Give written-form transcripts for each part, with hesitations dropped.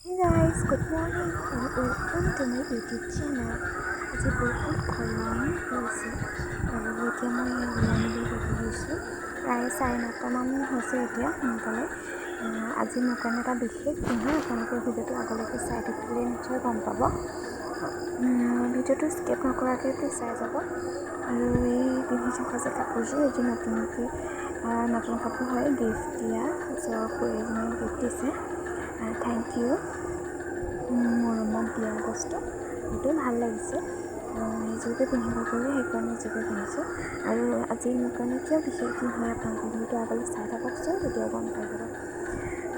Hey guys, good morning and welcome to my YouTube channel. আজি বহুত গৰম হৈছে আৰু এতিয়া মই ওলাই মেলি ৰেডি হৈছোঁ। প্ৰায় 9:30মান হৈছে এতিয়া সোনকালে। আজি মোৰ কাৰণে এটা বিশেষ দিন হয়। আপোনালোকে ভিডিঅ'টো আগলৈকে চাই থাকিলে নিশ্চয় গম পাব। ভিডিঅ'টো স্কিপ নকৰাকৈ প্লিজ চাই যাব। আৰু এই পিন্ধি থকা যে কাপোৰযোৰ, এইযোৰ নতুনকৈ নতুন কাপোৰ হয়, গিফ্ট দিয়া। ওচৰৰ খুৰী এজনীয়ে গিফ্ট দিছে। Thank U. মৰমত দিয়া বস্তু, সেইটো ভাল লাগিছে। সেইযোৰকে পিন্ধিব ক'লে, সেইকাৰণে এইযোৰকে পিন্ধিছোঁ। আৰু আজি মোৰ কাৰণে কিয় বিশেষ দিন হয়, আপোনালোকে ভিডিঅ'টো আগলৈ চাই থাককচোন, তেতিয়া গম পাই যাব।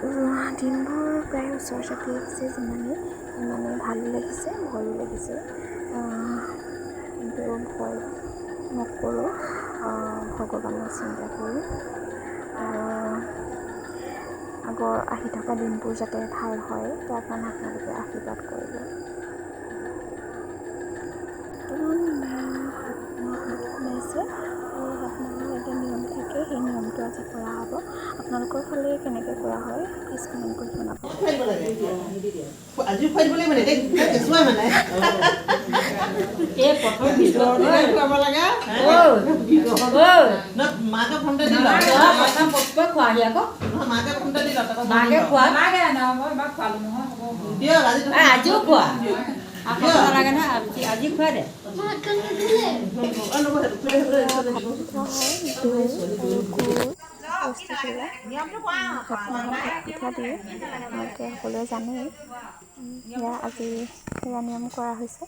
আৰু দিনবোৰ প্ৰায় ওচৰ চাপি আহিছে যিমানেই, সিমানেই ভালো লাগিছে, ভয়ো লাগিছে। কিন্তু ভয় নকৰোঁ, ভগৱানক চিন্তা কৰোঁ আৰু আগৰ আহি থকা দিনবোৰ যাতে ভাল হয়, তাৰ কাৰণে আপোনালোকে আশীৰ্বাদ কৰিব। বৰ্তমান 7 মাহ সোমাইছে আৰু 7 মাহৰ এটা নিয়ম থাকে, সেই নিয়মটো আজি কৰা হ'ব। আপোনালোকৰ ফালে কেনেকৈ কৰা হয়, প্লিজ কমেণ্ট কৰি জনাব। খুৱাই দিব লাগে। আজি খুৱাই দিব লাগিব মানে এতিয়া কেঁচুৱাই মানে। এই প্ৰথম ভিতৰতে খুৱাব লাগে। ন, মাকে ফোনটা দি লোৱা। প্ৰথম পপকৈ খোৱাহি আকৌ। নহয়, মাকে ফোনটা দি লোৱা, তাৰপৰা মাকে খোৱা। দিয়ক আজি। এই আজিও খোৱা আকৌ নালাগে নহয়, আজি খোৱা দে। ভাত পিঠা হয়, দৈ আৰু গুৰ বস্তুবিলাক। 7 মাহত ভাত পিঠা দিয়ে, আপোনালোকে সকলোৱে জানেই। সেয়া আজি সেয়া নিয়ম কৰা হৈছে।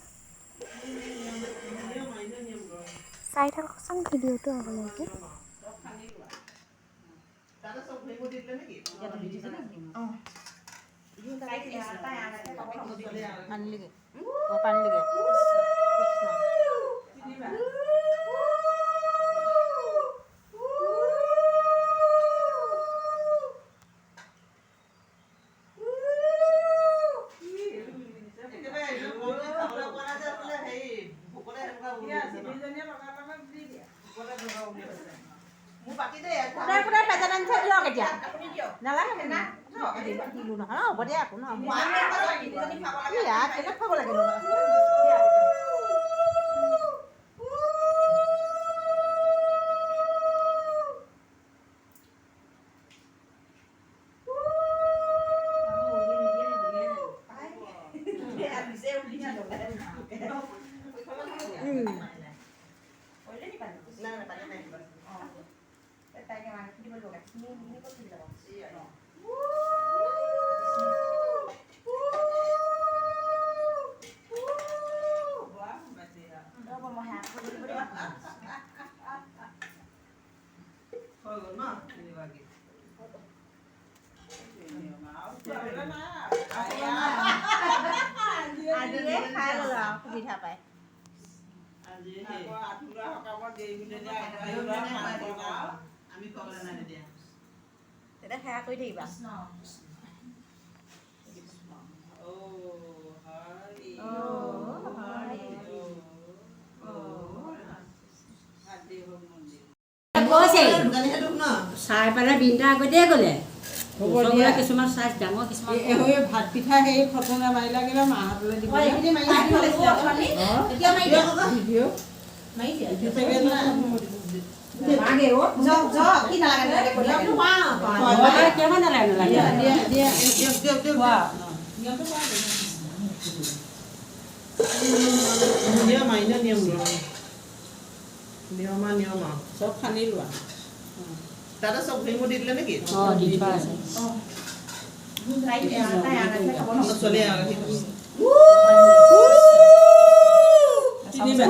চাই থাককচোন ভিডিঅ'টো আগলৈকে। তাতে চব ভৰিবোৰ দি দিলে নেকি? পানী পানী। একেবাৰে একদম কমকে খাবলৈ পোৱা নাই যে আচলতে হেৰি ভোকতে সেনেকুৱা উলি গৈছে ন? ভোকতে সেনেকুৱা উলি গৈছে। মোৰ বাকী দেই। কোনে কোনে প্ৰেজেণ্ট আনিছে দিয়ক এতিয়া। নালাগে না, দিলো নহয়। হ'ব দিয়া, একো নহয়। কেলে খুৱাব লাগে? নাই, পানী নাই। হৈ গ'ল ন তিনিগৰাকী? আজিয়ে খাই ল'লো আৰু সুবিধা পাই। আজি আমি খুৱাবলৈ নাই তেতিয়া। তেতিয়া সেৱা কৰি থাকিবা। অ হৰি। কৈছে। দোকানীহে দুখ ন। চাই পেলাই বিনিতা আগতেই গ'লে ওচৰ কিছুমান চাইজ ডাঙৰ কিছুমান। ভাত পিঠা সেই ফটো নামাৰিলা কিবা মাহঁতলৈ দিব। এইখিনি মাৰি দিব লাগিছিলে অথনি। এতিয়া মাৰি দিয়া। ভিডিঅ' মাৰি দিয়া। লাগে অ'। যাওক যাওক, কি নালাগে নালাগে কৈ থাকে। কিয় নালাগে নালাগে? দিয়া দিয়া। দিয়ক দিয়ক দিয়ক। নিয়ম আৰু এনেও নিয়ম, নিয়ম আৰু নিয়ম আৰু চব সানি লোৱা। তাতে চব ভৰিবোৰ দি দিলে নেকি? অঁ, দি থোৱা আছে। তাই আঙাঠি খাব নহয়। ছোৱালীয়ে আঙাঠি খাব। তিনিবাৰ।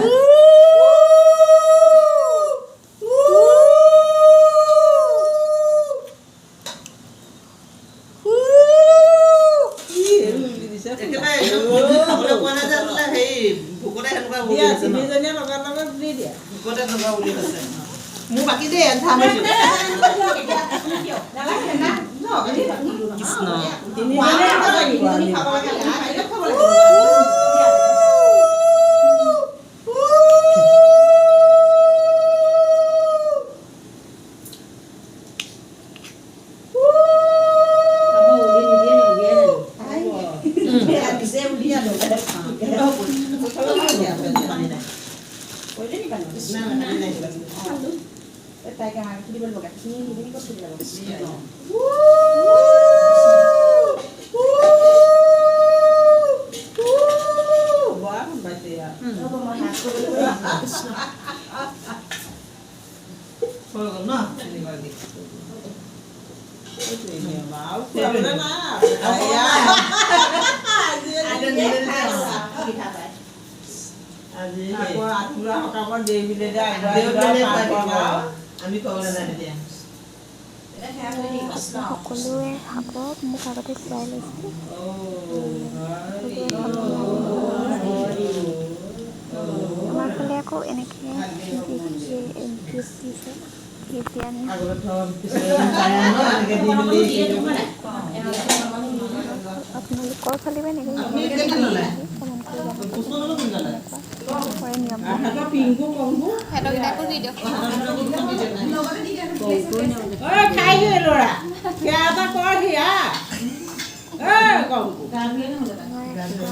একেবাৰে একদম খাবলৈ পোৱা নাই যে আচলতে হেৰি ভোকতে সেনেকুৱা উলি দিয়া গৈছে ন? তিনিজনীয়ে লগাৰ লগত দি দিয়া। ভোকতে তেনেকুৱা উলি গৈছে। মোৰ বাকী দেই, আধা মাৰিছোঁ। কৃষ্ণ। তিনিজনীয়ে খাব লাগিব। খাব লাগে, খাব লাগে। আকৌ উলি নিদিয়ে, উলিয়াই জানো। তাইকে মাংস দিব লাগিব, গাখীৰ সেইখিনি ক'ত থৈ যাব? সকলোৱে খাব, মোক আগতে খুৱাই লৈছে। আমাৰ ফালে আকৌ এনেকৈ গিফ্ট দিছে, গিফ্ট দিয়া নিয়ম। আপোনালোকৰ ফালে বা এনেকৈ কমেণ্ট কৰি জনাব কেনেকুৱা কৰে নিয়ম।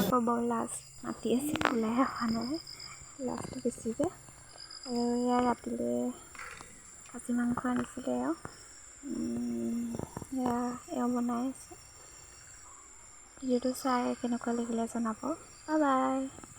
আকৌ বৰ লাজ, মাতি আছে, ওলাই অহা নাই, লাজটো বেছি যে। আৰু এয়া ৰাতিলৈ খাচী মাংস আনিছিলে এওঁ, এয়া এওঁ বনাই আছে। ভিডিঅ'টো চাই কেনেকুৱা লাগিলে জনাব। Bye bye.